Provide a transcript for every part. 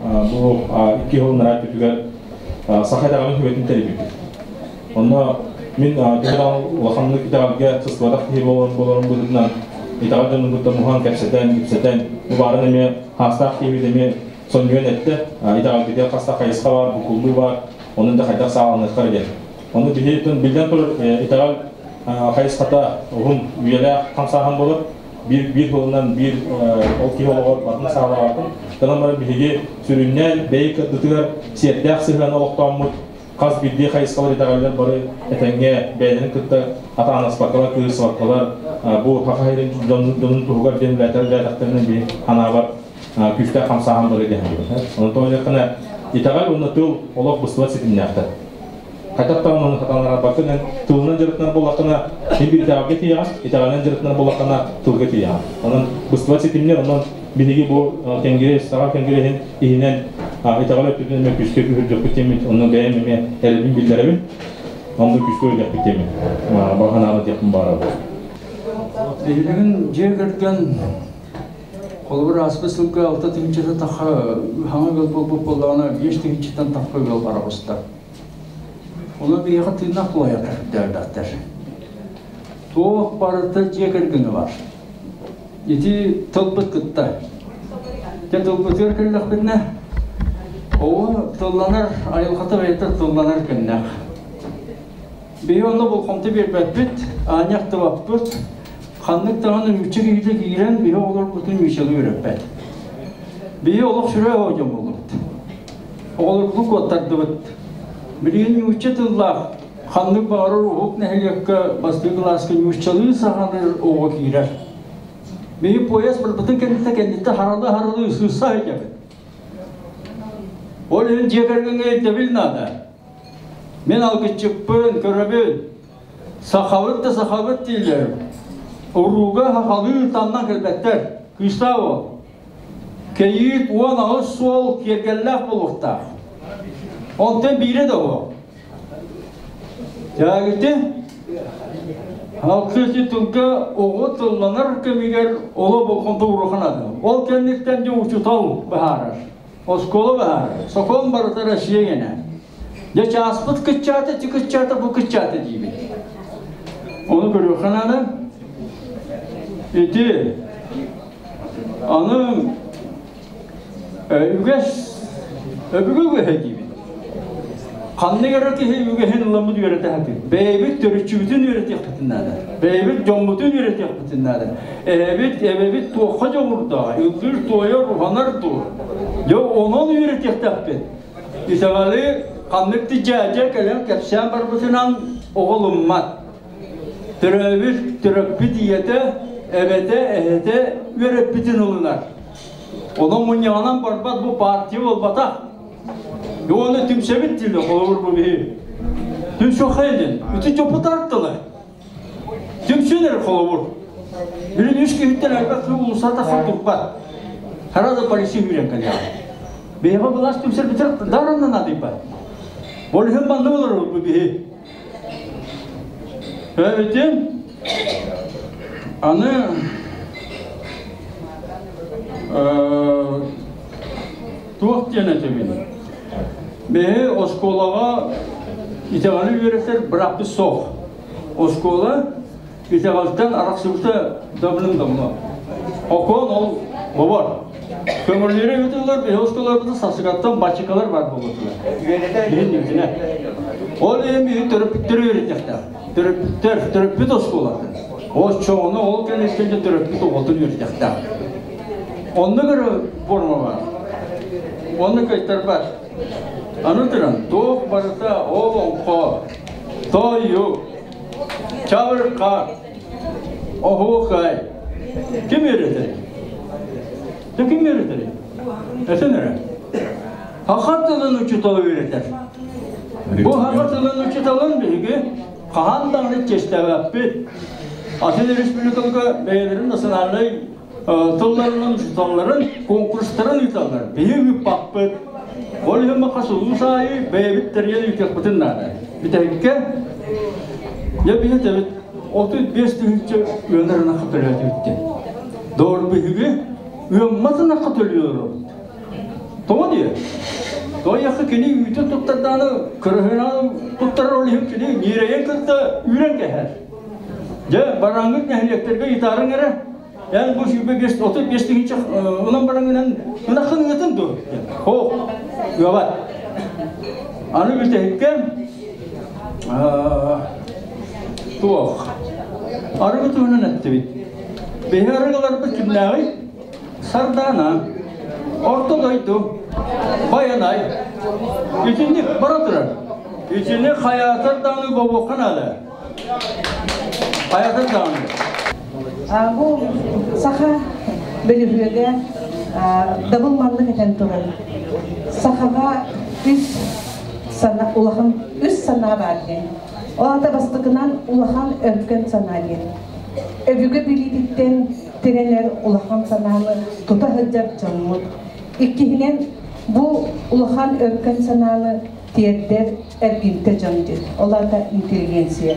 Бу 2 сыл ынараа өттүгэр саха итэҕэлин сүбэтин тэрийбиппит. Онно мин төһө даҕаны улаханнык итэҕэлгэ сыстыбатах киһи буоларым быһыытынан итэҕэл дьонун кытта муһан кэпсэтэн, ипсэтэн, бу баарын эмиэ хаастаах киһибит эмиэ сонньуйан эттэ. Итэҕэлбитигэр хаста хайысха баар, буккуллуу баар, онон да хайдах саҕаланыахтара диэн. Ону биһи биллэн турар итэҕэл хайысхата уһун үйэлээх хамсааһын буолар. Биир биир тылынан биир ол киһи олоҕор батын саҕалаабатын. Гынан баран биһиги сүрүннээн бэйи кырдытыгар сиэрдээх сыһыаны олохтооммут хас биирдии хайысхалар итэҕэллэр бары этэҥҥэ бэйэлэрин кытта атаанаспаккалар, кыырсыбаккалар бу саха сирин дьонун туһугар диэн үлэлээтэхтэринэ биһи санаабар күүстээх хамсааһын бары диэн Онон тоҕо диэххинэ итэҕэл уонна тыл олох быстыбат ситимнээхтэр. Хайдах даҕаны ону сатаан араарбаккын эн тылынан дьарыктанар буоллаххына син биир итэҕэлгэ тиийэҕин, итэҕэлинэн дьарыктанар буоллаххына тылга тиийэҕин. Онон быстыбат ситимнэр, онон биһиги бу кэнгириэс, саха кэнгириэһин иһинэн итэҕэл өттүтүн эмиэ күүскэ күүһүрдүөхпүт диэммит, онно бэйэм эмиэ эрэлбин биллэрэбин. Онно күүскэ үлэлиэхпит диэммит. Баҕа санаабын этиэхпин баҕарабын. Биһигин дьиэ кэргэн Холобур, ааспыт сылга алта тыһыынчата тахха хаҥа ыал буолбут буоллаҕына, 5 тыһыынчаттан тахха ыал араҕыста. Ону биһиэхэ тыыннаах тулаайахтар элбэхтэр. Туох барыта дьиэ кэргэҥэ бар. Ити тылбыт кытта. Дьэ тылбытыгар кэллэхпитинэ, оҕо тылланар, айылҕата бэйэтэ тылланар кэмнээх. Биһи онно болҕомто биэрбэппит, аанньа ахтыбаппыт. Ханнык даҕаны нуучча киһитэ киирэн биһи оҕолорбутун нууччалыы үөрэппэт. Биһи олох сүрэ дьон буоллубут. Оҕолорбутун куоттардыбыт. Билигин нуучча тыллаах ханнык баҕарар уһук нэһилиэккэ бастакы кылааска нууччалыы саҥарар оҕо киирэр. Биһи поезд барбытын кэнниттэн кэнниттэн харалы-харалы сыысса сылдьабыт. Ол иһин дьиэ кэргэҥҥэ ирдэбил наада. Мин алгысчыппын, көрөбүн. Сахабыт да сахабыт дииллэр. Урууга сахалыы таннан кэлбэттэр. Кыыстаах уол. Кэйиит 18 суол киэргэллээх буолуохтаах. Онтон биирэ да уол. Тягити Алтыси тылга оҕо тылланар кэмигэр оло болҕомто урухан ады. Ол кэнниттэн дьэ учутал быһаарар. Оскуола баар, сокуон барыта Россия гэнэ. Дьэ чааспыт кыччаата, ити кыччаата, бу кыччаата диибит. Ону көрүөххэ наада. Ити аны үгэс өбүгэ үгэһэ диибит. Ханнык эрэ киһи үгэһин ыламмыт үөрэтэ сатыыр. Бэйэбит төрүччүбүтүн үөрэтиэхпитин наада. Бэйэбит дьоммутун үөрэтиэхпитин наада. Эһэбит, эбэбит туохха дьоҕурдаах, ыллыыр, туойар, уһанар дуо? Дьэ, онон үөрэтиэхтээхпит. Итэҕэли ханнык да дьээдьэ кэлэн кэпсээн барбытынан оҕолуммат. Төрөөбүт, төрөппүт ийэтэ, эбэтэ, эһэтэ үөрэппитин ылынар. Онон мунньаҕынан барбат бу партия буолбатах. Уонна түмсэбит дииллэр, холобур бу биһи. Түмсүөххэ диэн. Ити дьопутаат тыла. Түмсүн эрэ холобур. Билин үс киһиттэн элбэх киһи улуустарда хат турбат. Сразу полиция үүрэн кэлиэҕэ. Биһиэхэ былаас түмсэрбитигэр даранна наадыйбат. Ол иһин манна олоробут бу биһи. Эбитин аны туох диэн этэбин? Биһи оскуолаҕа итэҕэли үөрэтэр бырааппыт суох. Оскуола итэҕэлтэн арахсыбыта давным-давно. Окуон ол бобор. Көҥүллүүрэ ыытыллар биһи оскуолаларбытын сасыгаттан бачыкалар бар буолуотулар. Биһин Ол иһин биһи төрөппүттэр үөрэтиэхтээх. Төрөппүттэр, төрөппүт оскуолата. Оччоҕуна ол кэнниттэн дьэ төрөппүт оҕотун үөрэтиэхтээх. Оннук эрэ форма бар. Оннук кыайтарбат. Аны туран, туох барыта олоҥхо, тойук, чабырҕа, оһуохай. Ким үөрэтэр? Дьэ ким үөрэтэр? Этин эрэ. Саха тылын учуутала үөрэтэр. Бу саха тылын учууталын биһиги хаһан даҕаны чиэстээбэппит. Атын республикаларга бэйэлэрин национальнай тылларынан учууталларын конкурстарын ыыталлар. Биһиги ыыппаппыт. Ол иһин хас улуус аайы бэйэбит тэрийэн ыытыахпытын наада. Бүтэһиккэ дьэ биһи этэбит 35 тыһыынча ыанар ынахха төлөөтүбүт диэн. Доор биһиги ыаммат ынахха төлүөр. Тоҕо диэ? Тоҕо кини үүтүн туттардааны кырыһынан туттарар ол иһин кини ньирэйин кытта үүрэн кэһэр. Дьэ, бараҥҥыт нэһилиэктэргэ ыйытаарыҥ эрэ. Эн бу 25 35 тыһыынча ылан бараҥҥынан ынаххын ыытын дуо? Хоох, ыабат. Аны бүтэһиккэ туох арыгы туһунан эттибит. Биһи арыгыларбыт кимнээҕий? Сардаана, Орто дойду, Байанай. Итинник бара турар. Итини хайаатар даҕаны бобуохха наада. Хайаатар даҕаны. Бу саха бөлүһүөгэ дабыл маннык этэн турар. Сахаҕа үс сана, улахан үс санаа баар диэн. Ол аата бастакынан улахан өркөн санаа диэн. Өбүгэ билиититтэн тирэнэр улахан санааны тута сылдьар дьоммут. Иккиһинэн, бу улахан өркөн санааны тиэрдэр эргимтэ дьон диэн. Ол аата интеллигенция.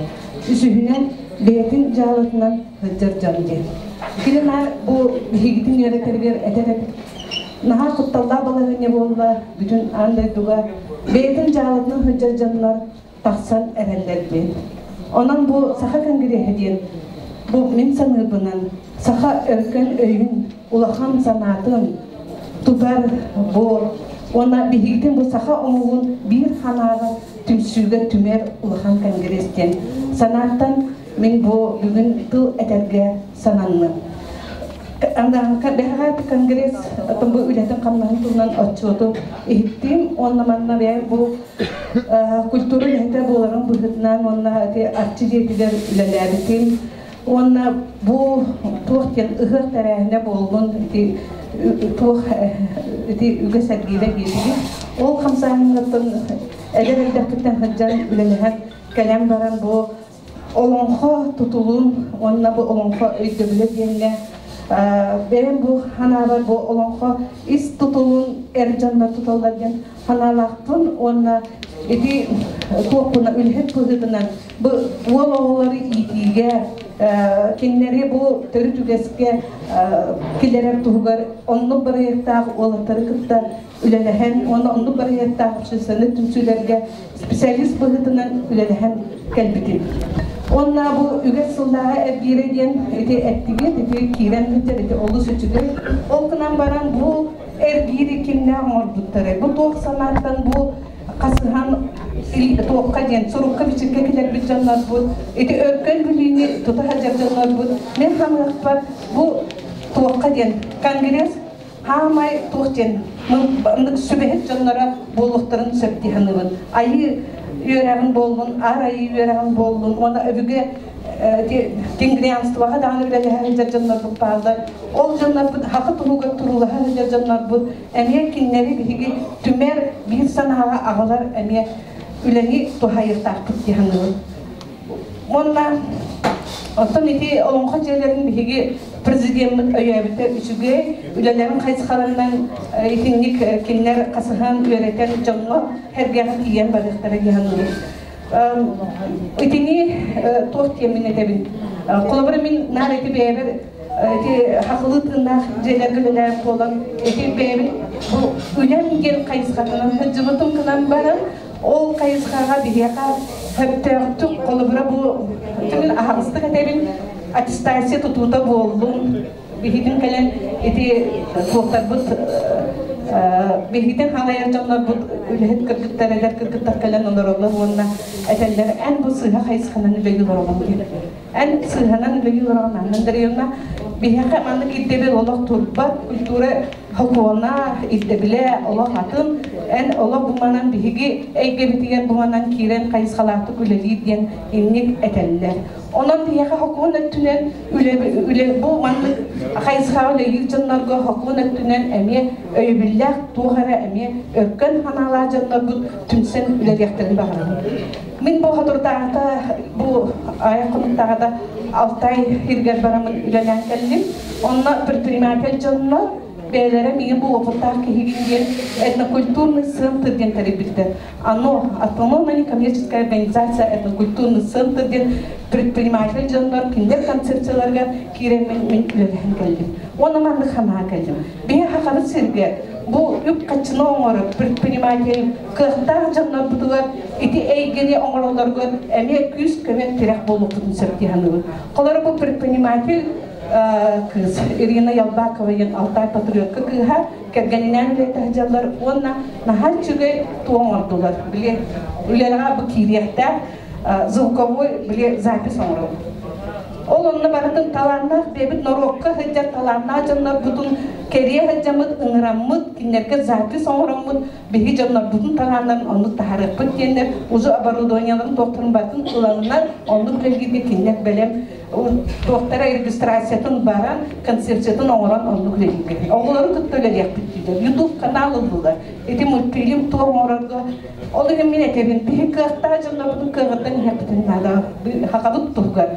Үсүһүнэн, бэйэтин дьаалатынан сылдьар дьон диэн. Кини наар бу биһигитин үөрэтэригэр этэр эбит. Наһаа кутталлаах балаһыанньа буолла бүтүн аан дойдуга. Бэйэтин дьаалатынан сылдьар дьоннор тахсан эрэллэр диэн. Онон бу Саха конгреһа диэн бу мин саныырбынан саха өркөн өйүн улахан санаатын тутар бу уонна биһигитин бу саха омугун биир ханаала түмсүүгэ түмэр улахан конгресс диэн санааттан мин бу бүгүн тыл этэргэ сананным. Бэҕэһээ конгресс бу үлэтин хамнаһын туһунан отчуоту иһиттим уонна манна бэйэм бу культура үлэһитэ буоларым быһыытынан уонна ити Арчы дьиэтигэр үлэлээбитим уонна бу туох диэн ыһыах тэрээһинэ буоллун ити туох ити үгэс эргиирэ диэтигит ол хамсааһыҥҥыттан эдэр эрдэхпиттэн сылдьан үлэлэһэн кэлэн баран бу олоҥхо тутулун уонна бу олоҥхо өйдөбүлэ диэҥҥэ бэйэм бу ханаабар бу олоҥхо ис тутулун эр дьоннор туталлар диэн ханаалаахпын уонна ити туохпуна үлэһит быһыытынан бу уол оҕолору иитиигэ кинилэри бу төрүт үгэскэ киллэрэр туһугар оннук бырайыактаах уолаттары кытта үлэлэһэн уонна оннук бырайыактаах общественнай түмсүүлэргэ специалист быһыытынан үлэлэһэн кэлбитим. Уонна бу үгэс сыллааҕы эргиирэ диэн ити эттигит, ити киирэн сылдьар ити олус үчүгэй. Ол гынан баран бу эргиири кимнээх оҥорбуттарай? Бу туох санааттан бу хасыһан туохха диэн сурукка-бичиккэ килэрбит дьоннорбут, ити өркөн билиини тута сылдьар дьоннорбут мин ханыахпар бу туохха диэн конгресс хаамай туох диэн сүбэһит дьонноро буолуохтарын сөп дии саныыбын. Айыы үөрэҕин буоллун, аар айыы үөрэҕин буоллун уонна өбүгэ тенгрианствоҕа даҕаны үлэлэһэ сылдьар дьоннорбут бааллар. Ол дьоннорбут хакы туһугар туруулаһа сылдьар дьоннорбут эмиэ кинилэри биһиги түмэр биир санааҕа аҕалар эмиэ үлэни туһайыахтаахпыт дии саныыбын. Уонна оттон ити олоҥхо дьиэлэрин биһиги президеммит өйөөбүтэ үчүгэй, үлэлэрин хайысхаларынан итинник кинилэр хасыһан үөрэтэн дьоҥҥо сэргэҕэ тиийэн барыахтара дии саныыбын. Итини туох диэммин этэбин. Холобура мин наар ити бэйэбэр ити хахылыы тыыннаах дьиэлэргэ үлэлээх буолан ити бэйэбин бу үлэм диэн хайысхатынан сылдьыбытым гынан баран ол хайысхаҕа биһиэхэ сөптөөхтүк холобура бу мин аһаҕастык этэбин аттестация тутуута буоллун биһигин кэлэн ити туохтарбыт биһигитин халайар дьоннорбут үлэһит кыргыттар эдэр кыргыттар кэлэн олороллор уонна этэллэр эн бу сыыһа хайысханан үлэлии олороҕун диэн эн сыыһанан үлэлии олороҕун Анна Андреевна биһиэхэ маннык ирдэбил олох турбат культура Хокуона, ирдэбилэ олох атын. Эн олох буманан биһиги эйгэбитигэр буманан киирэн хайысхалаахтык үлэлиир диэн инник этэллэр. Онон биһиэхэ хокуон өттүнэн үлэ, үлэ бу маннык хайысхаҕа үлэлиир дьоннорго хокуон өттүнэн эмиэ өйөбүллээх туох эрэ эмиэ өркөн санаалаах дьоннорбут түмсэн үлэлиэхтэрин баҕарабын. Мин бу соторутааҕыта бу айах хонуктааҕыта Алтай сиригэр бараммын үлэлээн кэллим. Онно предприниматель дьоннор Бэйэлэрэ миигин бу опыттаах киһигин диэн этнокультурный центр диэн тэрийбиттэр. АНО, автономная некоммерческая организация этнокультурный центр диэн предприниматель дьоннор кинилэр концепцияларыгар киирэммин мин үлэлэһэн кэллим. Уонна маннык санаа кэллим. Биһи хахабыт сиргэ бу үп-хаччыны оҥорор предприниматель кыахтаах дьоннорбутугар ити эйгэни оҥороллорго эмиэ күүс-көмө тирэх буолуохпутун сөп дии саныыбын. Холобура бу предприниматель кыыс Ирина Ялбакова диэн Алтай патриотка кыыһа кэргэнинээн үлэлэтэ сылдьаллар уонна наһаа үчүгэй туо оҥордулар. Били үлэлэҕэ бу киириэхтээх звуковой били запись оҥоробут. Ол онно барытын талааннаах бэйэбит норуокка сылдьар талааннаах дьоннорбутун кэрийэ сылдьаммыт, ыҥыраммыт, кинилэргэ запись оҥороммут, биһи дьоннорбутун талааннарын оннук таһаарыахпыт диэннэр уже оборудованиеларын туохтарын барытын ыланнар оннук үлэлииргэ кинилэр бэлэм туохтара регистрациятын баран концепциятын оҥорон оннук үлэлииргэ оҕолору кытта үлэлиэхпит дииллэр ютуб канал ыллылар ити мультфильм туох оҥорорго. Ол иһин мин этэбин, биһи кыахтаах дьоннорбутун кыаҕыттан иһэхпитин наада, хахабыт туһугар.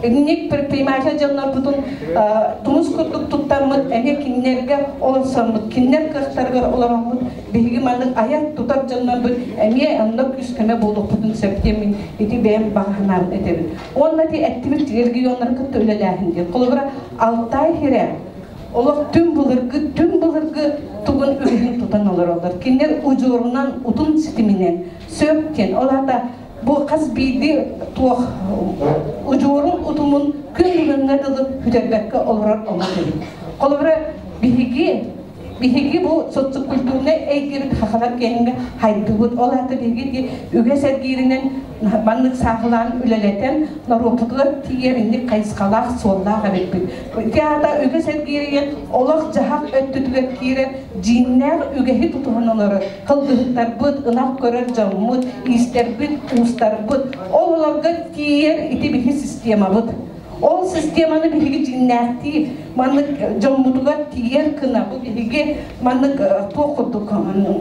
Инник предприниматель дьоннорбутун тумус курдук туттаммыт, эмиэ кинилэргэ олорсоммут, кинилэр кыахтарыгар олороммут, биһиги маннык айар тутар дьоннорбут эмиэ онно күүс-көмө буолуохпутун сөп диэммин ити бэйэм баҕа санаабын этэбин. Уонна ити эттибит регионнары кытта үлэлээһин диэн. Холобура, Алтай сирэ олох түҥ былыргы тугун үгэһин тутан олороллор. Кинилэр удьуорунан, утум ситиминэн сөп диэн. Ол аата бу хас биирдии туох удьуорун утумун күн бүгүҥҥэ дылы сүтэрбэккэ олорор омук эбит. Холобура, биһиги бу социокультурнай эйгэбит хахалар киэҥҥэ хайдыбыт. Ол аата биһиги үгэс эргииринэн маннык саахылаан үлэлэтэн норуоппутугар тиийэр инник хайысхалаах суоллаах эбиппит. Ити аата үгэс эргииригэр олох-дьаһах өттүтүгэр киирэр дьиҥнээх үгэһи тутуһан олорор кылгыһыттарбыт, ынах көрөр дьоммут, иистэрбит, уустарбыт, ол олорго тиийэр ити биһи системабыт. Ол системаны биһиги дьиҥнээхтии маннык дьоммутугар тиийэр гына бу биһиги маннык туох курдук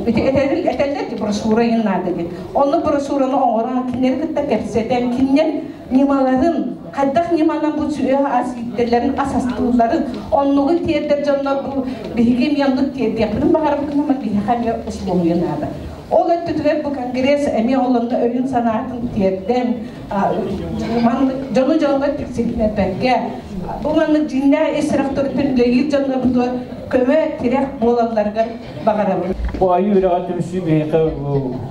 этэллэр брошюра наада диэн. Онно брошюраны оҥорон кинилэри кытта кэпсэтэн, кинилэр ньымаларын, хайдах ньыманан бу сүөһү ас ииттэллэрин, ас астыылларын, оннугун тиэрдэр дьоннор бу биһиги эмиэ оннук тиэрдиэхпитин баҕарабыт гына биһиэхэ эмиэ условия наада. Ол өттүтүгэр бу конгресс эмиэ ол онно өйүн санаатын тиэрдэн, маннык дьону дьоҥҥо тиксиһиннэрбэккэ, бу маннык дьиҥнээх ис сүрэхтэриттэн үлэлиир дьоннорбутугар көмө, тирэх буолалларыгар баҕарабын. Бу Айыы үөрэҕэ түмсүү биһиэхэ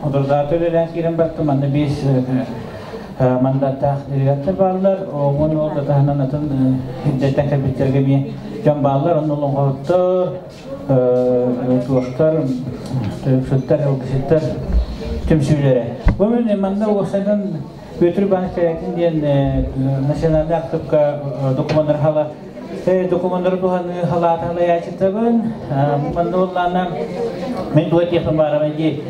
одордаата үлэлээн киирэн барта. Манна биэс мандаттаах делегаттар бааллар. Оҕон ол да таһынан атын ирдэтэн кэлбиттэргэ эмиэ дьон бааллар. Онно олоҥхоһуттар, туохтар, тойуксуттар, алгысыттар түмсүүлэрэ. Бу мен манна уосайдан Петр Иванович Корякин диэн национальный архивка докуманнар хала докуманнары туһаныы халаата халайаачытабын. Манна боллаана мен туга тиэхпин баарабын ди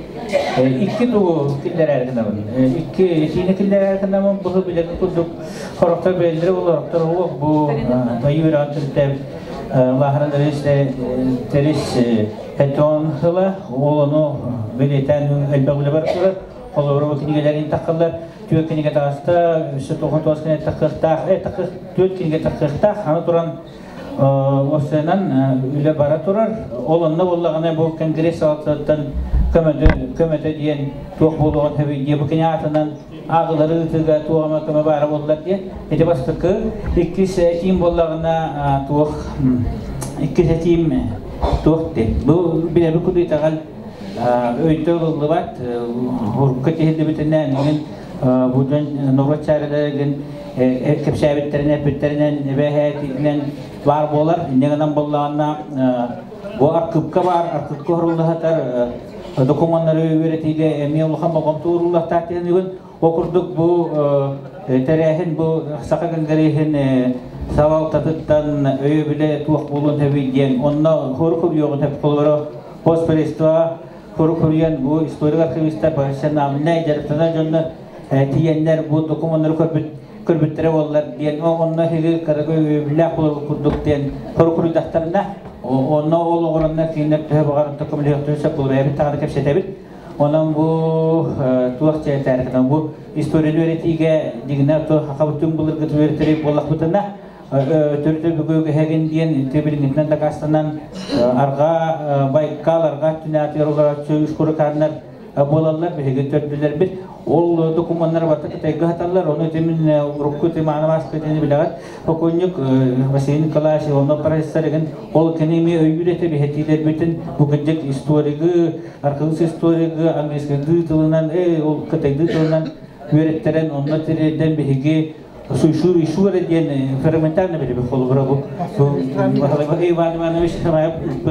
икки тугу киллэрээр гынабын. Икки этиини киллэрээр гынабын. Бу билэрин курдук хорохтор бэллери олороктор уох бу айыы үрэҕин төрүттээбит Лаһаран терис хетон хыла ол ону билетен элбэх үлэ бар турар. Холобура, кинигэлэрин таххаллар, түөрт кинигэ таҕыста, өссө 99 кинигэ таххыахтаах, түөрт кинигэ таххыахтаах, аны туран осенан үлэ бара турар. Ол онно буоллаҕына бу конгресс салалтатыттан көмөтө диэн туох буолуоҕун сөбүй диye бу кини аатынан ааҕылары ыытыыга туох ама көмө баара буоллар диye. Ити бастакы, иккис этиим буоллаҕына туох иккис этиим туох диэн. Бу билэби куду итэҕэл өйтө ылыллыбат, урукка тиһиллибитинэн мин бу норуот чаараларыгын кэпсээбиттэринэн, эппиттэринэн, эбэһээтинэн баар буолар. Инньэ гынан буоллаҕына бу архыыпка баар, архыыпка хоруллаһатар докумуоннары үөрэтиигэ эмиэ улахан болҕомто ууруллуохтаах диэн бүгүн. Ол курдук бу тэрээһин бу Саха конгреһин салалтатыттан өйөбүлэ туох буолуон сөбүй диэн онно хору хоруйуоҕун сөп холобура постпредство хору хоруйан бу историк архивистар профессиональнай дьарыктанар дьоннор тиийэннэр бу докумуоннары көрбүт көрбүттэрэ буоллар диэн онно эһиги кыракый өйөбүллээх буолар курдук диэн хору хоруйдахтарына онно ол оҕороннор кинилэр төһө баҕар көмөлөһүөхтэрин сөп буолар эбит таҕаны кэпсэтэбит. Онон бу туох чээтээркинэн бу историяны үөрэтиигэ дигинэ хахабыт түҥ былыргы үөрэтери буоллахпытына. Төрүтө бүгү диэн тебилингитинен дакастанан арга Байкал арга түнәтер олорочу үс курыканнар буолаллар биһиги төрдүлэр бит. Ол документтар барта кытайга хаталлар, оны темин урукку теманы баскы тени билегат. Покойник Василий Николаевич онно профессор ол кенеми өйүрете бихетилер битин бу историгы, архивс историгы, английский тылынан, ол кытайды тылынан үөрэттерен онно тирден биһиги суйшу ишура диэн фрагментарно биле холбура бу Иван Иванович бу бу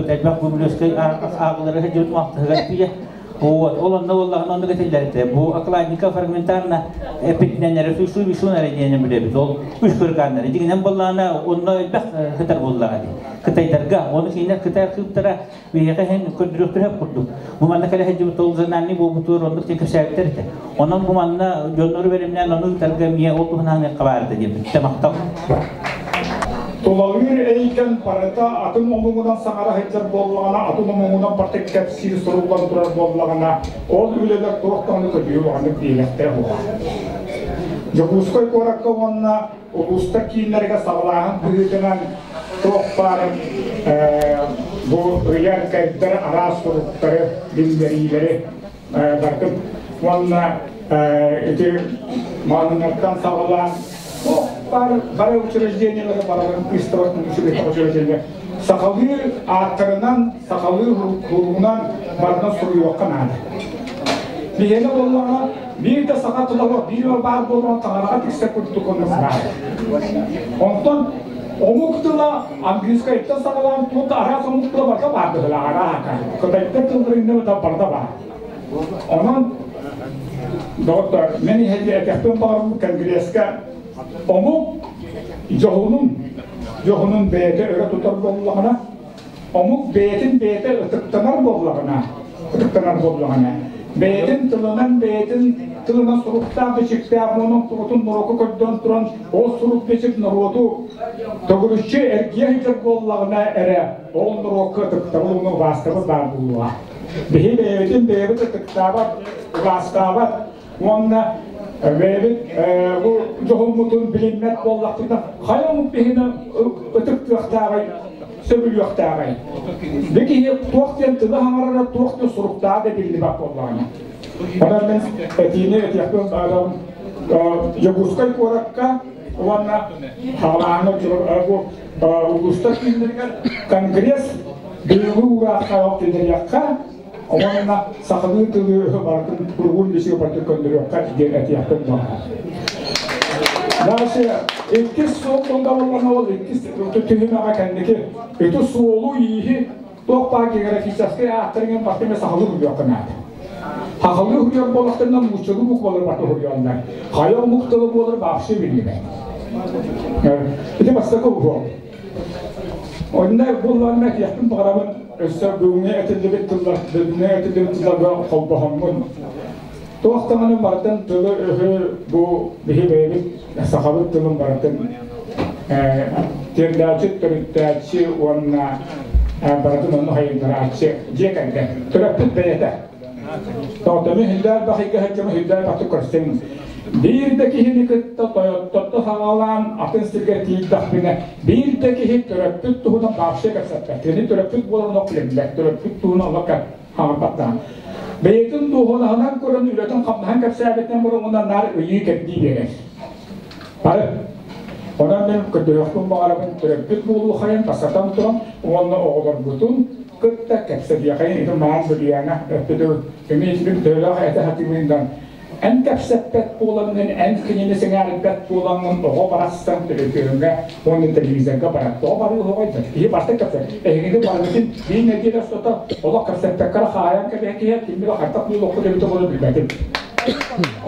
агылары хежут мактыгар тия. Вот, ол онно боллаган онно кетеллерте. Бу окладника фрагментарно эпитненнere суйшу ишура диэн билебит. Ол үч көргәннәр. Дигеннән боллана онно бәх хытар боллаган. Кытайдарга, оны кинер кытай кыптара бияга хен көндүрөктөр курдук. Бу манна кале хеҗ тол зананни бу бутур онно тек шәктер. Онон бу манна жоннору беримнән оны тарга мия ол тухнаны кабарды дип. Тамактау. Тулалыр эйкен парата атын омугунан саңара хеджер боллагана, атын омугунан парта кепсир сурулан турар боллагана, ол үлелер туохтаны көтүү баганы диэхте була. Жокуской коракка онна улуста кииннерге саглааһын быһыытынан туох баар бу ыйар кайдар араас суруктары, билдериилери бартып, онна ити маанынаттан сагалаан бар бары учреждениялары бараларын выставок учреждения сахалы аттарынан, сахалы хуругунан барынан суруйуакка наада. Бихене боллага бир да саха тулава бир бар болгон тагарага тиксе куртук оннос бар. Онтон омук тыла английская итта сагалаан тут арас омук тыла барда барды арака. Кытайта тылларында да барда бар. Онон доктор мен хеде этехтен барым конгресске омук жохунун бэйте өрө тутар боллагана, омук бэйтин бэйте ытыктанар боллагана, ытыктанар боллагана. Бэйтин тылынан бэйтин тылынан суруктаа бичиктээ монон турутун нороку көрдөн туран ол сурук бичик нороту тогуруччу эргие хитер боллагана эре ол нороку ытыктабыл бастабы бар булуа. Биһи бэйбитин бэйбит ытыктаабат, бастаабат, онна бэйбит бу жохуммутун билинмет боллактыта хайомут биһине ытыктыахтаагай сөбүлүөхтаагай. Бики туох диэн тылы хаҥарара туох диэн суруктаа да биллибат боллаана. Онон мен этиини этиэхпин баарам Якутскай куоракка уонна хаалааны бу улуустар кииннэригэр конгресс бүгүҥҥү уураахха тилэриэххэ онна сахалыы тылы бартын кургун бисигэ бартын көндөрүөххэ диэн этиэхпин баар. Дальше иккис суол боллана ол иккис түһүмэҕэ кэнники ити суолу ииһи туох баа географическай ааттарыгын бартыме сахалыы хуйуохха наада. Хахалыы хуйуох буолахтарынан мууччалыы буквалар барты хуйуоннар. Хайа омук тылы буолар баапшы биллибэ. Ити бастакы буол. Онна булларына тиэхпин баҕарабын өссө бүгүҥҥү этиллибит тыллар, бүгүҥҥү этиллибит тылларга холбоһоммун. Туохтаҕаны бартын тылы өһү бу биһи бэйэбит сахабыт тылын бартын тиэрдээччи, төрүттээччи уонна барытын онну хайыннарааччы дьиэ кэргэн. Төрөппүт бэйэтэ. Тоотоми хүндээр бахыйга хаччама хүндээр бахты көрсөҥ. Биир да киһини кытта тойоттотто саҕалаан атын сиргэ тиийдэхпинэ биир да киһи төрөппүт туһунан баапшы кэпсэппэт. Кини төрөппүт буолан олох билэллэр. Төрөппүт туһунан олох хаҥарбаттаан. Бэйэтин туһунаһынан көрөн үлэтин хамнаһан кэпсээбиттэн буруҥунан наар ыйыы кэрдии биэрэр. Бары. Онон мен көрдөрөхпүн баҕарабын төрөппүт буолуохайын тасатан туран уонна оҕолорбутун кытта кэпсэбиэхэйин ити маан бүлүйээнэ өттүтү эми итибин төөлөөх этэ хатымыындан эн кэпсэппэт буолаҥҥын эн кинини сэҥээрбэт буолаҥҥын оҕо барахсан төлөпүөҥҥэ уонна телевизорга барар. Оҕо барыы оҕойдар. Киһи барта кэпсэ. Эһигини барыбытын биир нэдиэлэ устата олох кэпсэппэккэ хаайан кэбиһэ киммигэ хартак буолуохку дебите буола билбэтим.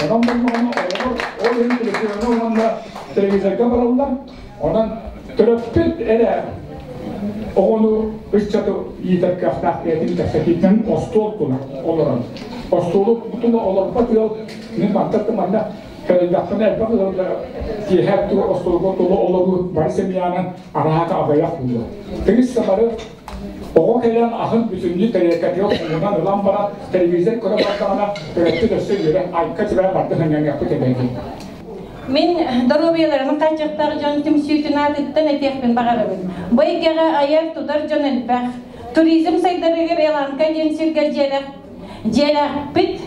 Онон болмоҕону оҕолор ол иһин телефоҥҥа уонна телевизорга бараллар. Онон төрөппүт эрэ оҕону ыччаты иитэр кыахтаах бэйэтин кэпсэтиитинэн остуол тула олорон. Остуолу тула олорбот ыал мин мантан манна кэлэллэхпинэ элбэх ыалга киэһэ тула остуолга тула олоруу бары семьянан араата аҕыйах буолуо. Тыгыс бары оҕо кэлэн аһын бүтүннүү тэриэлкэтигэр хомунан ылан баран телевизор көрө бардаҕына төрөппүт өссө үөрэн айка тибэ барды ханньаҥыахпыт эбээти. Мин доруобуйаларын хааччахтаах дьон түмсүүтүн аатыттан этиэхпин баҕарабын. Бу эйгэҕэ айар-тутар дьон элбэх. Туризм сайдарыгар Эланка диэн сиргэ дьиэлээх дьиэлээхпит,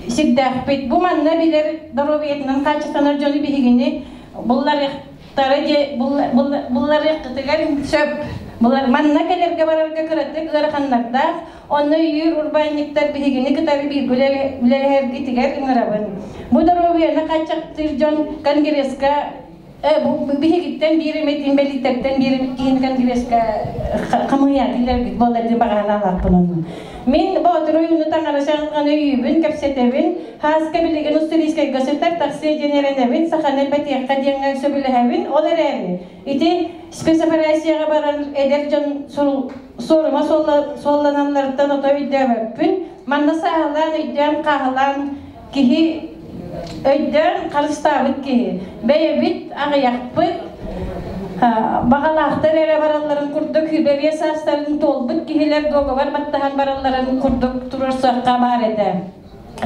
сирдээхпит. Бу манна билэр доруобуйатынан хааччахтанар дьону биһигини булларыахтара булларыаххытыгар сөп. Манна кэлэргэ барарга кыратык ыараханнардаах, онно өйүүр урбаанньыктар биһигини кытары бииргэ үлэлэһэргитигэр ыҥырабын. Бу доруобуйаны хааччахтыыр дьон конгресска биһигиттэн биир эмит инбэлииттэртэн биир эмит киһини конгресска хамыйа киллэрбит буоллар диэн баҕаһанаалаахпын онно. Мин Боотур ойууну таҥара шаҕылҕаны өйүүбүн, кэпсэтэбин, Хааска билигин Уссурийскайга сытар тахсыа диэн эрэнэбин, саханы элбэтиэххэ диэҥҥэ сөбүлэһэбин. Ол эрээри ити спецоперацияҕа баран эдэр дьон суорума суолланалларыттан ото өйдөөбөппүн. Манна сааһылаан, өйдөөн, хааһылаан киһи өйдөөн харыстаабыт киһи. Бэйэбит аҕыйахпыт, баҕалаахтар эрэ баралларын курдук хүбэриэ саастарын туолбут киһилэр дуогабар баттаһан баралларын курдук туруорсуохха баар этэ.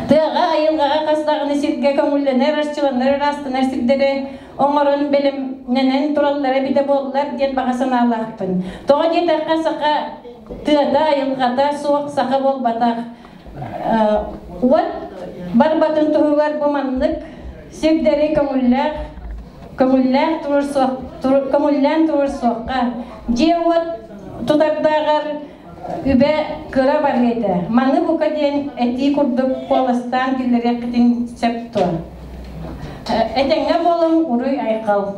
Тыаҕа, айылҕаҕа хас даҕаны сиргэ көҥүллэнэр, арчыланар, ыраастанар сирдэри оҥорон бэлэмнэнэн тураллара эбитэ буоллар диэн баҕа санаалаахпын. Тоҕо диэтэххэ, саха тыата, айылҕата суох саха буолбатах. Уот барбатын туһугар бу маннык сирдэри көҥүллээх көҥүллээх туруорсуох көҥүллээн туруорсуохха дьиэ-уот тутардааҕар үбэ кыра барыа этэ. Маны бука диэн этии курдук куоластаан киллэриэххитин сөп дуо? Этэҥҥэ буолуҥ, уруй айхал.